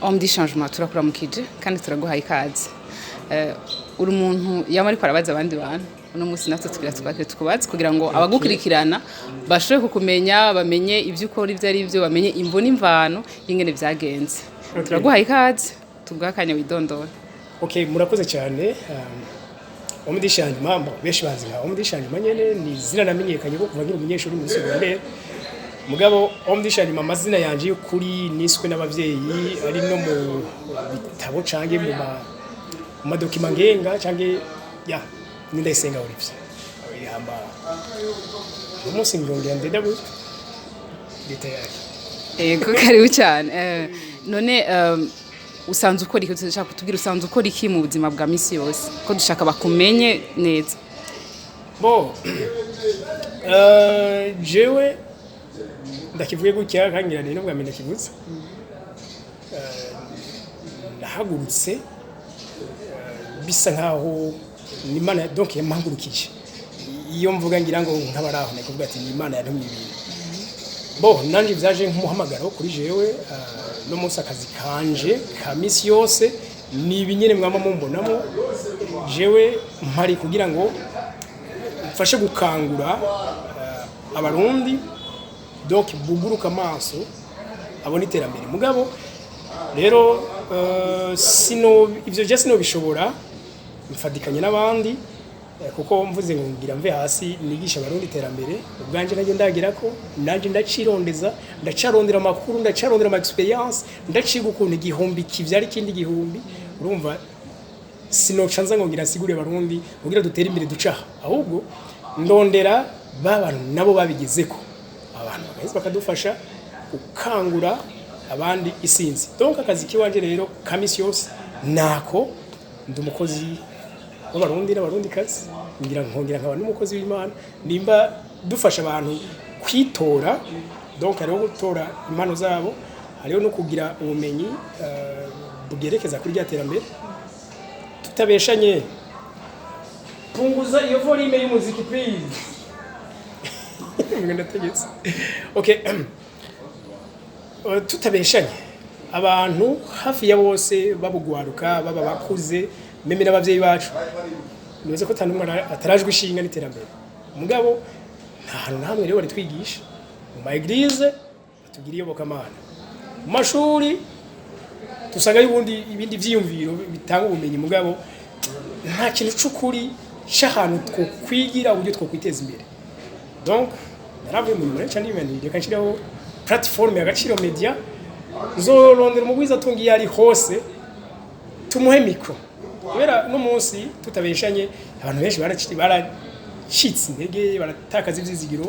Homme du changement, turakuramukije kandi turaguhaye ikaze. Uri umuntu yama ariko arabaza abandi bantu. Uno munsi natwe tugira twakire tukubaze kugira ngo abagukurikirana bashobore kukumenya, bamenye ibyo ukora ibyo ari byo, bamenye imvo n'imvano y'ingene vyagenze. Turaguhaye ikaze, tuguha akanya widondora. Okay, murakoze cyane. Homme du changement, bon, benshi banzi nka Homme du changement nyene, ni izina namenyekanye ko kuva nkiri umunyeshuri muri secondaire. Mugabo Homme du changement, amazina yanje y'ukuri niswe n'abavyeyi, ari no mu bitabo canke mu ma documents ngenga canke ya ni Ndayisenga Olivier. Yamba umunsi ngongera ndeda gutyo leta yake. Ego, karibu cyane. None usanzwe ukora iki? Dushaka kutubwira usanzwe ukora iki mu buzima bwa misi yose, ko dushaka bakumenye neza. Bo, jewe ndakivuge gutya kandi ngira ni bwa mbere ndakivuze. Nahagurutse bisa nkaho ni Imana donc yampagurukije. Iyo mvuga ngira ngo nk'abaraho ni kuvuga ati ni Imana yantumye ibintu. Bo, nanje vyaje nk'umuhamagaro kuri jewe. No munsi akazi kanje ka misi yose ni ibinyene mwama mumbonamo. Jewe mpari kugira ngo mfashe gukangura Abarundi, donc buguruka amaso abona iterambere. Mugabo rero sino ivyo je sinobishobora mfadikanye n'abandi, kuko mvuze ngo ngira mve hasi nigisha Abarundi iterambere, ubwanje najye ndagira ko nanje ndacirondeza, ndacarondera amakuru, ndacarondera ama expérience, ndaciga ukuntu igihumbi kivyara ikindi gihumbi. Urumva, sinoca nza ngo ngira nsigure Abarundi kugira dutere imbere ducaha, ahubwo ndondera ba bantu nabo babigezeko, abantu bagaheza bakadufasha gukangura abandi isinzi. Donc akazi kiwanje rero ka misi yose nako ndi umukozi w'Abarundi n'Abarundi kazi, ngira nkongera nkaba n'umukozi w'Imana, nimba dufasha abantu kwitora. Donc hariho gutora impano zabo, hariho no kugira ubumenyi bwerekeza kuri rya terambere. Tutabeshanye, punguza iyo volume y'umuziki please. Ndategetse. Okay. Tutabeshanye, abantu hafi ya bose babugwaruka, baba bakuze, même n'abavyeyi bacu, nibaze ko ata n'umwe atarajwe ishinga n'iterambere. Mugabo nta hantu na hamwe rero baritwigisha. Mu ma église batugira iyobokamana, mu mashuri dusangayo ubundi ibindi vyiyumviro bitanga ubumenyi, mugabo nta kintu c'ukuri c'ahantu twokwigira uburyo twokwiteza imbere. Donc naravuye mu nyuma rero ndibandi, reka nshireho plateforme ya Gaciro Media, nzorondera umugwiza atunga iyo ari hose tumuhe micro, kubera no munsi tutabeshanye abantu benshi baracitse intege, baratakaza ivyizigiro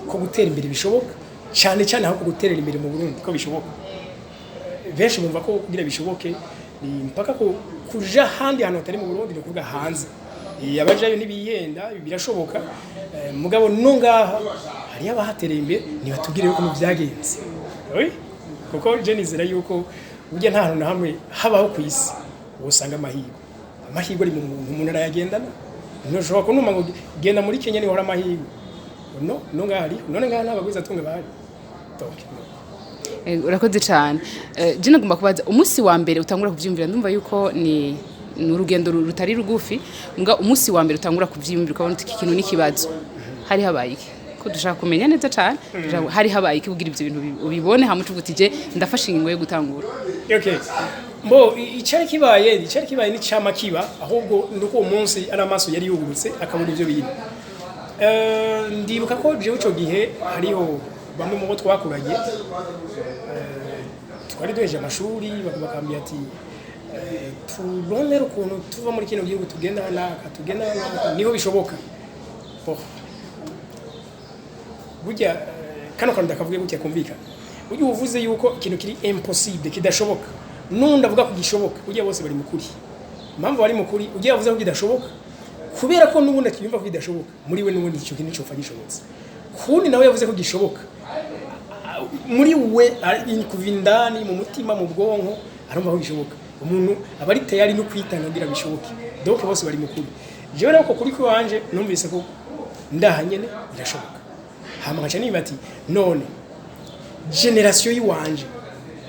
ko gutera imbere bishoboka, cyane cyane aho guterera imbere mu Burundi ko bishoboka. Benshi bumva ko kugira bishoboke ni mpaka ko kuja ahandi hantu hatari mu Burundi, ni ukuvuga hanze. Abajayo ntibiyenda, birashoboka. Mugabo no ngaha hariyo abahatereye imbere, nibatubwire yuko mu byagenze. Oui? Kuko je nizera yuko burya nta hantu na hamwe habaho ku isi wosanga amahirwe. Amahirwe ari mu muntu, umuntu arayagendana. Ntushobora kunuma ngo genda muri Kenya niho hari amahirwe. No no ngaha hariho. None ngaha nta bagwiza atunga bahari? Donc no. Urakoze cyane. Je nagomba kubaza umunsi wa mbere utangura kuvyiyumvira. Ndumva yuko ni urugendo rutari rugufi, mbwa umunsi wa mbere utangura kuvyiyumvira ukabona uti iki kintu n'ikibazo, hari habaye iki? Ko dushaka kumenya neza cyane. Hari habaye iki kugira ivyo bintu ubibone hamwe ucuvuga uti je ndafashe ingingo yo gutangura? Okay. Mbo icari kibaye ni cama kiba, ahubwo nuko uwo munsi ari amaso yari yugurutse akabona ivyo bintu. Ndibuka ko jewe ico gihe hariho bamwe mu bo twakuranye, twari duheje amashuri, bakambwira ati turondere ukuntu tuva muri kino gihugu, tugenda hanaka, tugenda hanaka, niho bishoboka. Bo, burya kano kantu ndakavuge gutya kumvikana: burya uvuze yuko ikintu kiri impossible, kidashoboka, nundi avuga ko gishoboka, burya bose bari mu kuri. Impamvu bari mu kuri, ugiye avuze ko kidashoboka kubera ko n'ubundi akiyumva ko kidashoboka muri we, n'ubundi icyo kintu cyofa gishobotse. Kundi nawe yavuze ko gishoboka muri we, kuva indani mu mutima, mu bwonko, arumva ko gishoboka. Umuntu aba ari tayari no kwitanga kugira bishoboke. Donc bose bari mu kuri. Jewe rero ko kuri kwanje numvise ko ndaha nyene birashoboka, hama nkaca niba ati none génération yiwanje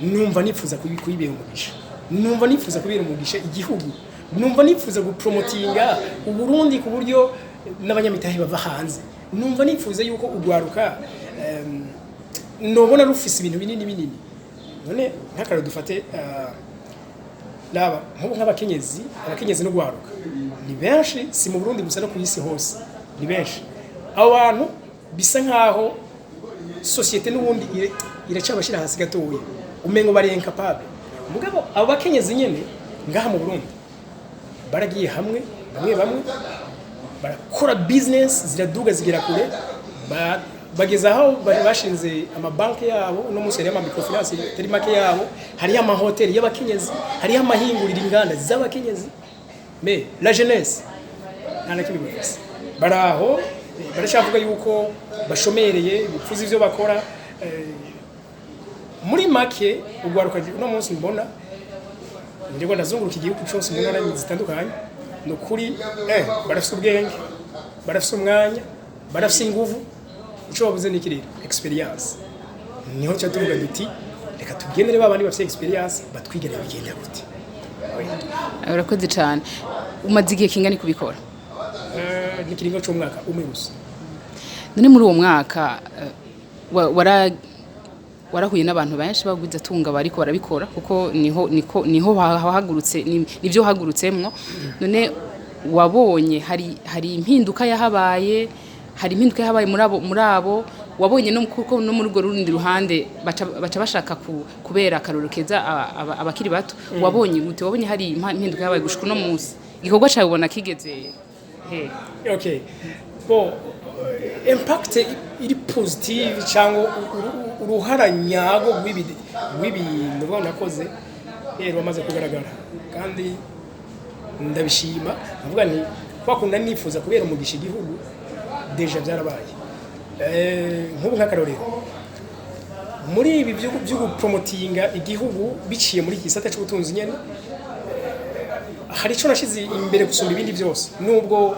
Numva nifuza kuyibera umugisha, numva nifuza kubera umugisha igihugu, numva nifuza gupromotinga Uburundi ku buryo n'abanyamitahe bava hanze. Numva nifuza yuko ugwaruka nobona rufise ibintu binini binini. None nk'akarero dufate, naba nk'ubu nk'abakenyezi, abakenyezi n'ugwaruka ni benshi, si mu Burundi gusa, no ku isi hose ni benshi. Abo bantu bisa nkaho société n'ubundi iracabashira hasi gatoya, umengo bari incapable. Mugabo abo bakenyezi nyene ngaha mu Burundi baragiye hamwe, bamwe bamwe barakora business, ziraduga zigera kure, bageze aho bari bashinze amabanki yabo. Uno munsi hariho ama microfinance atari make yabo, hariho amahoteli y'abakenyezi, hariho amahinguriro, inganda z'abakenyezi. Mais la jeunesse nta na kimwe bafise, baraho, baracyavuga yuko bashomereye, bipfuza ivyo bakora. Muri make, ugwaruka uno munsi mbona ndiko ndazunguruka igihugu cyose mu ntara zitandukanye, ni ukuri, barafise ubwenge, barafise umwanya, barafise inguvu. Ico babuze ni iki rero? Expérience. Niho cyo tuvuga duti reka tugendere ba bandi bafise expérience, batwigane bigenda gute. Urakoze cyane. Umaze igihe kingana kubikora? Ni ikiringo c'umwaka umwe gusa. None muri uwo mwaka warahuye n'abantu benshi bagwizatunga bariko barabikora, kuko niho niko niho wahagurutse, nivyo wahagurutsemwo. None wabonye hari impinduka yahabaye, hari impinduka yahabaye muri abo wabonye, no kuko no muri urwo rundi ruhande baca bashaka kubera akarorero keza abakiri bato? Wabonye gute? Wabonye hari impinduka yahabaye gushika uno munsi? Igikorwa cawe ubona kigeze he? Okay, bon, impact iri positive cyangwa uruhara nyago rw'ibintu nakoze rero wamaze kugaragara, kandi ndabishima. Ndavuga nti kwa kunda nifuza kubera umugisha igihugu, déjà byarabaye. Nk'ubu nk'akarorero, muri ibi byo gupromotinga igihugu biciye muri iki gisata cy'ubutunzi nyene, hari icyo nashize imbere gusumba ibindi byose, nubwo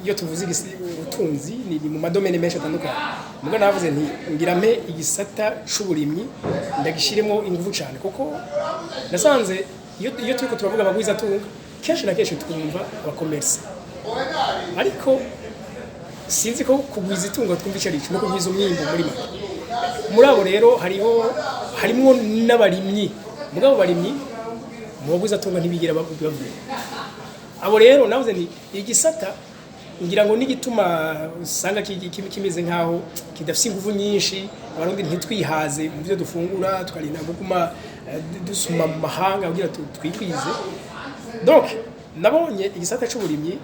iyo tuvuze ubutunzi ni mu ma domaines menshi atandukanye. Muga navuze nti ngira mpe igisata c'uburimyi ndagishiremo ingufu cyane, kuko nasanze iyo turiko turavuga abagwizatunga, kenshi na kenshi twumva aba commerçants, ariko sinzi ko kugwiza itunga twumva icyo ari cyo, no kugwiza umwimbu muri make. Muri abo rero hariho harimwo n'abarimyi. Mugabo barimyi mu bagwizatunga ntibigera bavuga. Abo rero navuze nti igisata ngira ngo n'igituma usanga kimeze nkaho kidafise ingufu nyinshi, Abarundi ntitwihaze mu byo dufungura, tukarinda kuguma dusuma mu mahanga kugira twikwize. Donc nabonye igisata c'uburimyi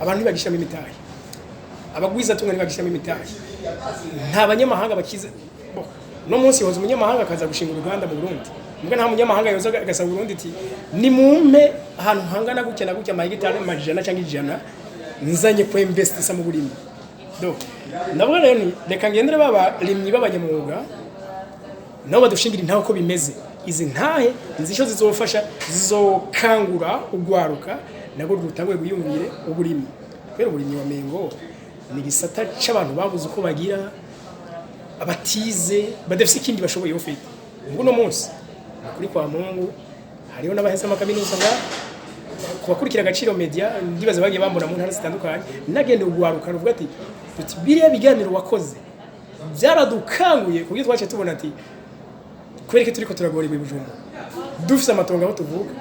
abantu ntibagishiramo imitahe, abagwizatunga ntibagishiramo imitahe, nta banyamahanga bakize. Bon, no munsi hoza umunyamahanga akaza gushinga uruganda mu Burundi, mbwa nta munyamahanga yoza agasaba Burundi iti nimumpe ahantu hangana gutya na gutya, amahegitari amajana cyangwa 100, nzanye ku investisa mu burimyi. Donc ndavuga rero nti reka ngendere b'abarimyi b'abanyamwuga, nabo badushingira intahe uko bimeze. Izi ntahe nzi icyo zizofasha: zizokangura ugwaruka nabwo rwutanguye gwiyumvire uburimyi, kubera uburimyi wa mengo ni igisata c'abantu babuze uko bagira, abatize, badafise ikindi bashoboye ufite. Ubwo uno munsi ni kuri kwa Mungu hariho n'abaheze amakaminuza nga kubakurikira Agaciro Media, ndibaza bagiye bambona mu ntara zitandukanye nagenda ugwaruka ruvuga ati tuti biriya biganiro wakoze byaradukanguye, ku buryo twaciye tubona ati kubera ko turiko turagora i Bujumbura dufise amatongo aho tuvuka.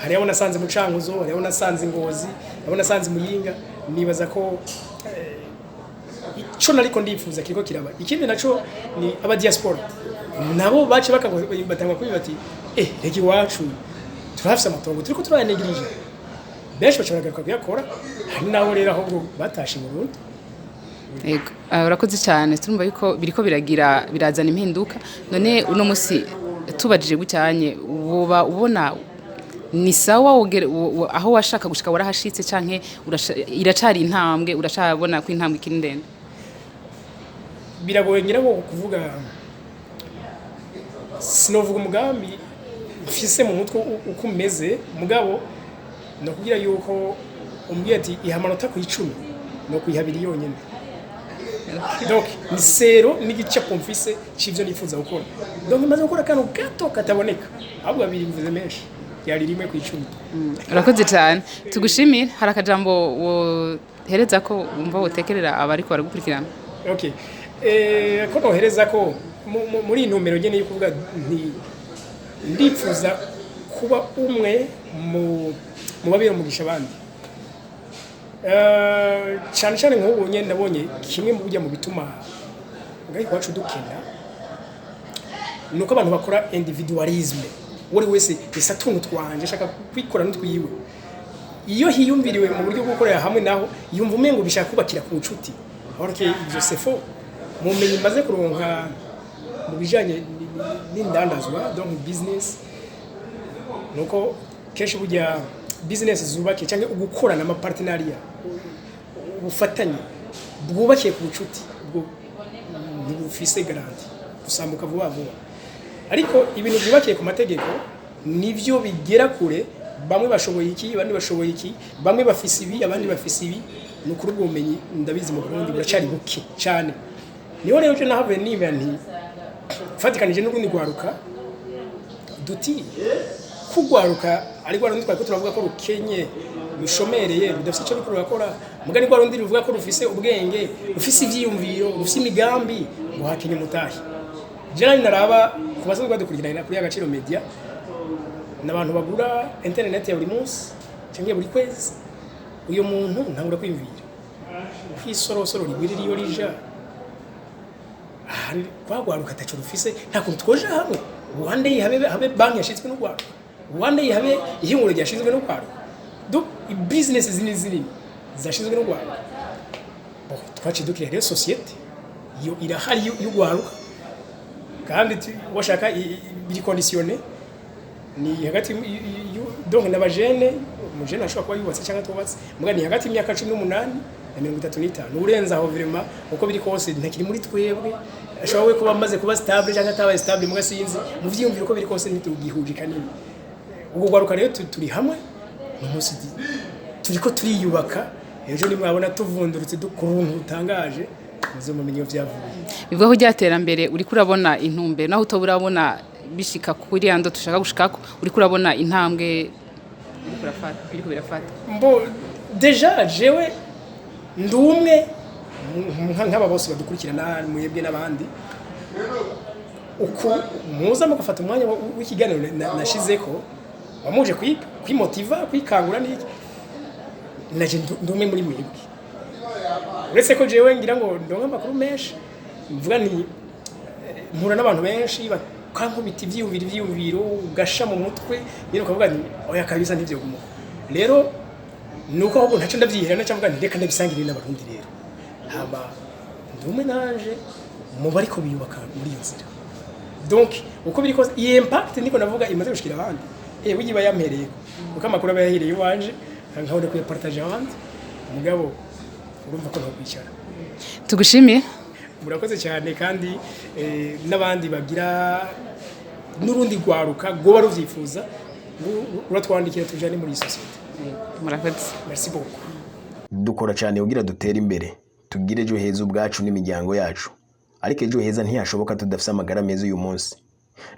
Hariho abo nasanze mu Cankuzo, hariho abo nasanze i Ngozi, abo nasanze i Muyinga. Nibaza ko ico nariko ndifuza kiriko kiraba. Ikindi naco ni aba diaspora, nabo bace batangwa kubi bati reka iwacu turafise amatongo turiko turayanegirije. Benshi baca baragaruka kuyakora. Hari nabo rero ahubwo batashe i Burundi. Yego, urakoze cyane. Turumva yuko biriko biragira birazana impinduka. None uno musi tubajije gucyanye, woba ubona ni sawa aho washaka gushika warahashitse, canke iracari intambwe, uracabona ko intambwe ikiri ndende? Biragoye ngira ngo kuvuga. Sinovuga umugambi mfise mu mutwe uko umeze, mugabo no kugira yuko umbwiye ati iha amanota ku 10, no kuyiha 2 yonyene. Donc ni zéro n'igicapo mfise c'ivyo nifuza gukora. Donc maze gukora akantu gato kataboneka, ahubwo abiri bivuze menshi, yari 1%. Urakoze cyane, tugushimire. Hari akajambo wohereza ko wumva wotekerera abariko baragukurikirana? Okay, ko nohereza ko muri iyi ntumbero nyene yo kuvuga nti ndipfuza kuba umwe mu babera umugisha abandi. Cyane cyane nk'ubu nyene nabonye kimwe mu burya mu bituma ngaho iwacu dukena ni uko abantu bakora individualisme, uwo ari wese ese atuntu twanje ashaka kwikora n'utwiwe. Iyo hiyumviriwe mu buryo bwo gukorera hamwe naho yumva umengo bishaka kubakira ku nshuti, alors que ivyo c'est faux. Mu bumenyi maze kuronka mu bijanye n'indandazwa, donc business, nuko kenshi burya business zubakiye cyangwa ugukorana ama partenariat, ubufatanye bwubakiye ku bucuti, ubwo ntibufise garantie, busambuka vuba vuba. Ariko ibintu byubakiye ku mategeko nivyo bigera kure. Bamwe bashoboye iki, abandi bashoboye iki, bamwe bafise ibi, abandi bafise ibi. Ni ukuri ubwo bumenyi ndabizi mu Burundi buracari buke cyane. Niho rero je nahavuye nimba nti fatikanije n'urundi rwaruka duti kugwaruka ari rwa rundi twari ko turavuga ko rukenye, rushomereye, rudafite icyo ruriko rurakora, mugani rwa rundi ruvuga ko rufise ubwenge, rufise ivyiyumviro, rufise imigambi, ngo hakenye umutahe. Jewe naraba ku basanzwe badukurikirana kuri Agaciro Media n'abantu bagura internet ya buri munsi cyangwa ya buri kwezi. Uyo muntu ntangura kwiyumvira kwisorosoro rigwirira iyo rija kwagwaruka ataco rufise. Nta kuntu twoja hamwe one day habe banki yashinzwe n'urwaruka, one day habe ihinguro ryashinzwe n'urwaruka, do business zinini zinini zashinzwe n'urwaruka. Bon, twaciye dukira rero société iyo irahari y'urwaruka, kandi washaka biri conditionné ni hagati donc n'abajene, umujene ashobora kuba yubatse cyangwa atubatse, muga ni hagati y'imyaka 18 na 35. Urenze aho, vraiment, uko biri kose ntakiri muri twebwe. Ashobora we kuba amaze kuba stable cyangwa atabaye stable, muga sinzi mu vyiyumviro, uko biri kose ntitugihuje kanini. Ubwo gwaruka rero turi hamwe n'umunsi turiko turiyubaka. Ejo nimwabona tuvundurutse dukora ubuntu butangaje, muze mumenye iyo vyavuye. Bivuga ko rya terambere uriko urabona intumbero, naho utoba urabona bishika kuri ya ndo tushaka gushikako, uriko urabona intambwe uriko urafata, biriko birafata. Mbo déjà jewe ndi umwe nk'aba bose badukurikirana, mwebwe n'abandi, uku muza mugafata umwanya w'ikiganiro nashizeko wamuje kwimotiva, kwikangura n'iki. Naje ndi umwe muri mwebwe, uretse ko jewe ngira ngo ndonke amakuru menshi. Mvuga nti mpura n'abantu benshi bakankubita ivyiyumviro ugasha mu mutwe nyine, ukavuga nti oya kabisa ntivyogumuka. Rero nuko ahubwo ntaco ndavyihera, naca mvuga nti reka ndabisangire n'Abarundi. Rero hama ndi umwe nanje mu bariko biyubaka muri iyo nzira. Donc uko biri kose iyi impact niko navuga imaze gushikira abandi, burya iba yampereyeko, kuko amakuru aba yahereye iwanje nkabona kuyapartager abandi. Mugabo urumva ko ntakwicara. Tugushimiye. Murakoze cyane, kandi n'abandi bagira n'urundi rwaruka rwoba ruvyifuza ruratwandikira tujane muri iyi société. Murakoze. Merci beaucoup. Dukora cyane kugira dutere imbere, tugire ejo heza ubwacu n'imiryango yacu, ariko ejo heza ntiyashoboka tudafise amagara meza uyu munsi.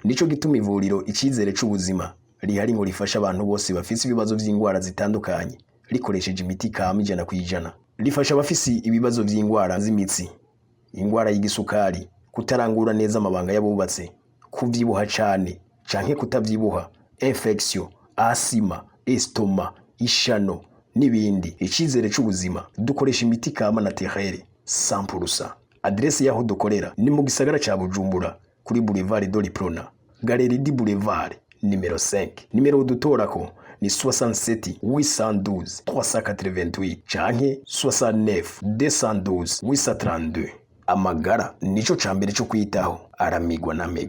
Nico gituma ivuriro Icyizere c'Ubuzima rihari ngo rifashe abantu bose bafise ibibazo vy'indwara zitandukanye rikoresheje imiti kama 100%. Rifasha abafise ibibazo vy'indwara z'imitsi, indwara y'igisukari, kutarangura neza amabanga y'abubatse, kuvyibuha cane canke kutavyibuha, infection, asima, estomac, ishano n'ibindi. Icyizere c'Ubuzima dukoresha imiti kama naturelle 100%. Adresse y'aho dukorera ni mu gisagara ca Bujumbura, kuri boulevard de l'Uprona, galerie du Boulevard numéro 5. Nimero udutorako ni 67 812 388 canke 69 212 832. Amagara nico ca mbere co kwitaho, aramigwa n'amega.